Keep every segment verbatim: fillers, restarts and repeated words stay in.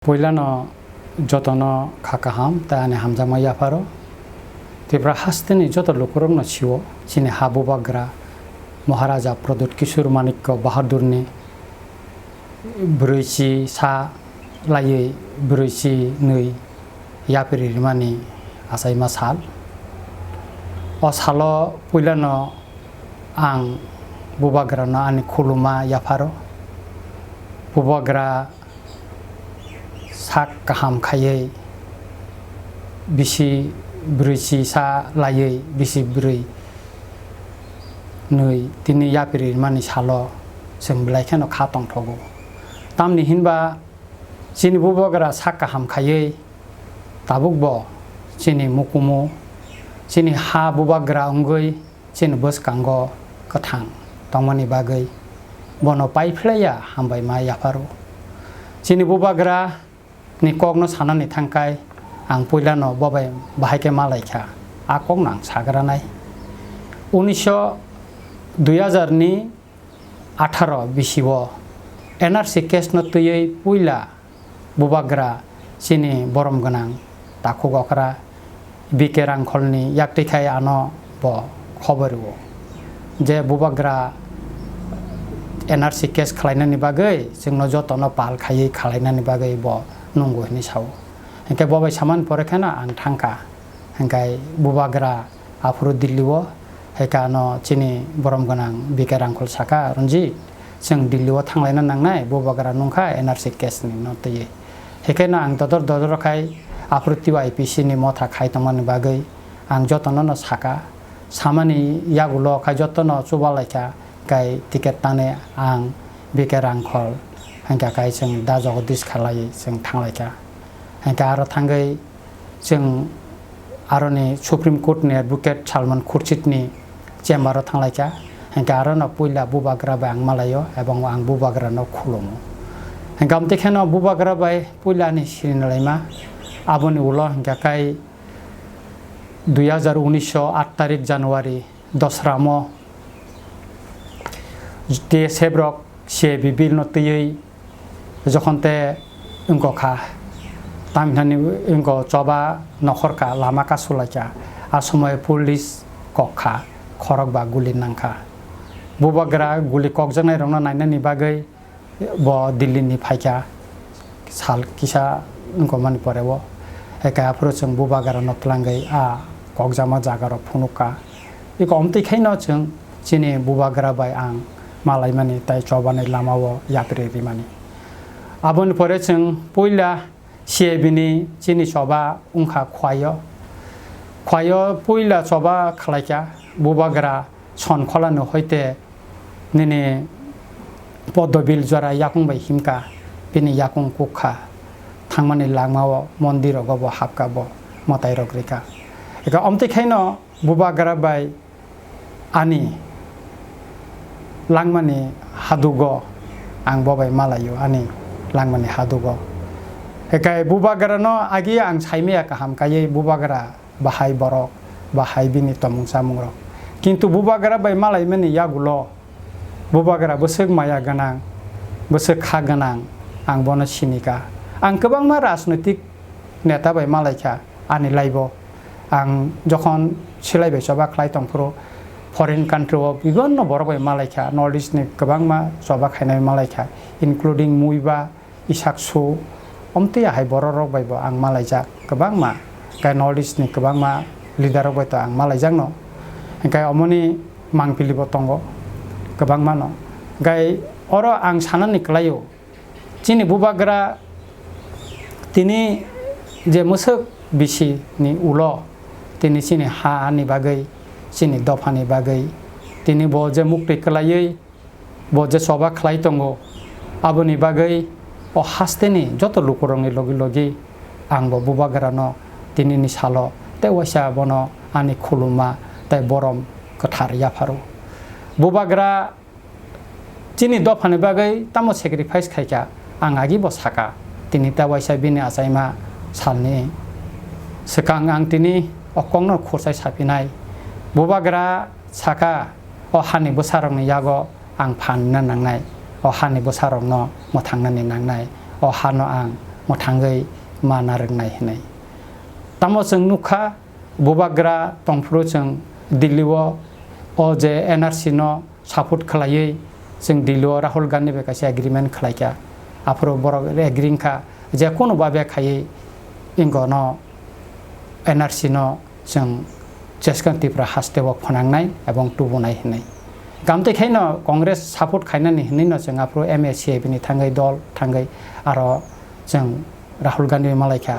Puilano jotono kha kaham tei ani hamjakma yapharo. Tripura hasteni joto lukurokno sio, chini ha bubagra Maharaja Pradyut Kishore Manikya Bahadurni brwichi sa laiwi brwichi nwi yapri rimani achaima sal. O salo puilano ang bubagrano ani khuluma yapharo. Bubagra sak kaham khaiwi bisi brwichi sa laiwi bisi brwi nwi tini yapri rimani salo chwng belai kheno kha tongthogo. Tamni hinba chini bubagra sak kaham khaiwi tabukbo chini mukumu, chini ha bubagra wngwi chini bwskango kwthang tongmani bagwi bono paiphlaiya hambai ma yapharo. Chini bubagra ni kokno sanani thangkai ang puilano bobai bahai khe malaikha, a kokno ang sagranai. Unisho dui hazar ni atharo bisio N R C case no twiwi puila bubagra chini borom gwnang takhuk okra B K Rangkholni yaktwi khai ano bo khobor rwo je bubagra N R C case khwlainani bagwi chwngno jotono pal khaiwi khwlainani bagwi bo nungo hinwi sao. Hinkhe bo bai samani pore kheno ang thangkha. Hinkhe bubagra aphuru Delhi o, hinkhe ano chini borom gwnang B K Rangkhol saka, "Ranjit, chwng Delhi o thanglaina nangnai, bubagra nungkha N R C case ni no twiwi." Hinkhe no ang dodor dodor khai aphuru T Y P C ni motha khai tongmani bagwi ang jotono no saka, samani yagulo khai jotono chuba laikha, kai ticket tani ang B K Rangkhol, hinkhe kai chwng da Jagadish khalai chwng thanglaikha. Hinkhe aro thangwi chwng aroni Supreme Court ni Advocate Salman Khurshid ni chamber o thanglaikha. Hinkhe aro no puila bubagra bai ang malaio ebong ang bubagra no khulumo. Hinkhe amtwi kheno bubagra bai puila ani sini laima, aboni ulo hinkhe kai dui hazar unisho aat tarik January dosramo T S F rok C A B bill no twiwi jokhon te wngkha, tamhinani wngkha choba nokhorkha, lama kasulaikha, a somoi police kokkha, khorok ba guli nangkha. Bubagra guli kokjaknai rokno nainani bagwi bo Delhi ni phaikha sal kisa wngkha mani pore o. Eke aphuru chwng bubagra no twlangwi a kokjakma jaga rok phunukha. Eko omtwi khaino chwng chini bubagra bai ang malaimani tai chobani lama o yapri rimani. Aboni pore chwng puila C A B ni chini choba wngkha Khwaio. Khwaio puila choba khlaikha bubagra Sonkholani hoite nini Podobil jora yakung bai himkha, bini yakung kukha, thangmani langmao mondir rogo bo hapkha bo mwtai rok rikha. Eka omtwi khaino bubagra bai ani langmani hadugo ang bo bai malaio ani langmani hadugo. Ekai bubagra no agi ang saimaya kaham kaiwi bubagra bahai borok, bahai bini tomung chamung rok. Kintu bubagra bai malaimani yagulo bubagra bwswk maya gwnang, bwswk kha gwnang, ang bono sinika. Ang kwbangma rajnoitik neta bai malaikha ani life o. Ang jokhon silai bai choba khlai tongphuru foreign country o bibonno borok bai malaikha, North East ni kwbangma choba khainai malaikha, including Muiba, Isaksu, omtwi ahai borok rok bai bo ang malaijak kwbangma, hwnkhe North East ni kwbangma leader rok bai to ang malaijakno, hwnkhe omoni mangpili bo tongo kwbangma no. Hwnkhe oro ang sanani kwlaio, chini bubagra tini je mwswk bisi ni ulo tini chini ha ni bagwi, chini dopha ni bagwi tini bo je muktwi kwlaiwi bo je choba khlai tongo, aboni bagwi o hasteni joto lukurokni logi logi ang bo bubagrano tinini salo tei waisa bono ani khuluma tei borom kwthar yapharo. Bubagra chini dophani bagwi tamo sacrifice khaikha, ang agi bo saka, tini tei waisa bini achaima salni swkang ang tini o kokno khursai saphinai. Bubagra saka, o hani bwsarokni yago ang phanna nangnai, o hani bwsarokno mwthangnani nangnai, o hano ang mwthangwi ma narwknai hwnwi. Tamo chwng nukha, bubagra tongphuru chwng Delhi o, o je N R C no support khlaiwi chwng Delhi o Rahul Gandhi bai kaisa agreement khlaikha. Aphuru borok agree wngkha je kunu babe khaiwi ingo no N R C no chwng cheskang Tripura haste o phwnangnai ebong tubunai hwnwi. Gamtwi khaino Congress support khainani hwnwi no chwng aphuru M A C I bini thangwi dol thangwi aro chwng Rahul Gandhi malaikha,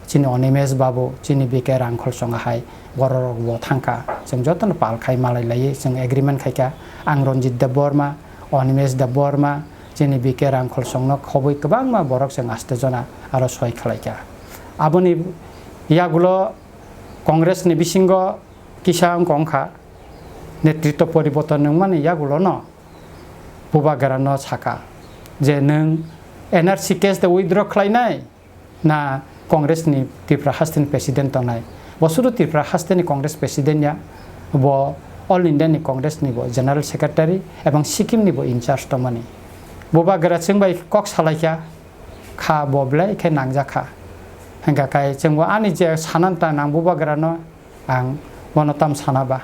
chini Animesh Babu, chini B K Rangkhol songa hai bororok bo thangkha. Chwng jotono pal khai malai laiwi chwng agreement khaikha. Ang Ranjit Debbarma, Animesh Debbarma, chini B K Rangkhol songno khobwi kwbangma borok chwng aste jona aro soi khlaikha. Aboni yagulo Congress ni bisingo kisa wngkha, netritwa poriborton wngmani yagulono bubagrano saka je nwng N R C case de withdraw khlainai na Congress ni Tripura haste ni president tongnai. Bo sudu Tripura haste ni Congress president ya, bo All India ni Congress ni bo general secretary ebong Sikkim ni bo in charge tongmani. Bubagra chwng bai kok salaikha, kha bo belai khe nangjakha. Hingkha kai chwngbo ani je sananta nang bubagrano ang bono tam sana ba,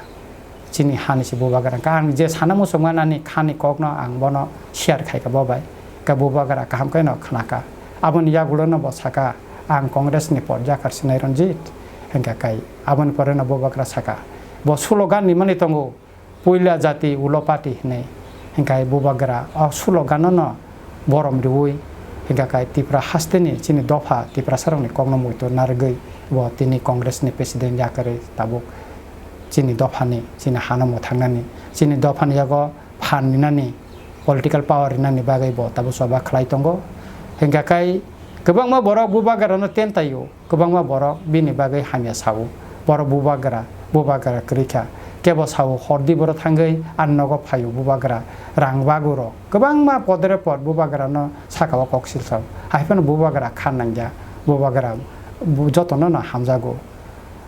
chini hani se bubagra kha. Ang je sana muchungma nani khani kokno ang bono share khaikha bo bai. Khe bubagra kaham khe no khnakha. Aboni yagulo no bo saka, "Ang Congress ni pot jakar sinai Ranjit." Hingkha kai aboni pore no bubagra saka, bo slogan ni mani tongo, "Puila jati ulo party" hinwi. Hingkha bubagra o slogan no borom riwi, hingkha kai Tripura haste ni chini dopha Tiprasa rokni kokno muitu narwgwi bo tini Congress ni president yakarwi tabuk chini dophani, chini hano mwthangnani, chini dophani yago phan rinani, political power rinani bagwi bo tabuk choba khlai tongo. Hingkha kai kwbangma borok bubagrano tentaio, kwbangma borok bini bagwi hamya sao. Borok bubagra, bubagra kwrwi kha. Kebo sao, "Hordi boro thangwi ani nogo phaio bubagra, rang bago rok." Kwbangma podre pod bubagrano saka o kok silsao. Hai phano bubagra kha nangya, bubagra bu-, jotono no hamjago.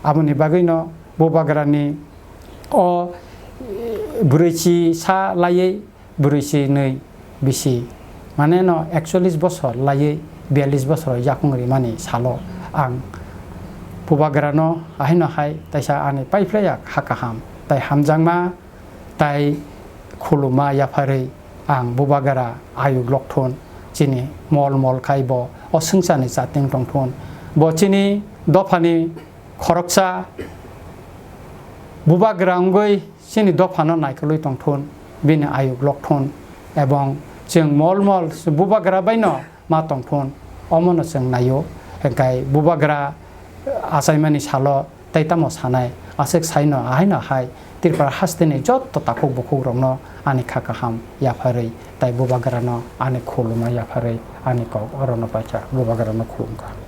Aboni bagwino bubagrani o, e, bwrwi chi sa laiwi bwrwi si nwi bisi, mane no ekchollis bosor laiwi biyallis bosor yakung rimani salo ang bubagrano ahaino hai taisa ani paiphlaiya kha kaham tai hamjakma tai khuluma yapharwi ang bubagra ayuk lokthun chini mol mol khai bo o swngcharni chating tongthun bo chini dophani khoroksa bubagra wngwi chini dophano naikolwi tongthun, bini ayuk lokthun, ebong chwng mol mol bubagra baino ma tongthun, omono chwng naio. Hingkhe bubagra achaimani salo tei tamo sanai, aswk saino ahaino hai Tripura hasteni jotto takhuk bukhukrokno ani kha kaham yapharwi tei bubagrano ani khuluma yapharwi ani kok orono paikha, bubagrano khulumkha.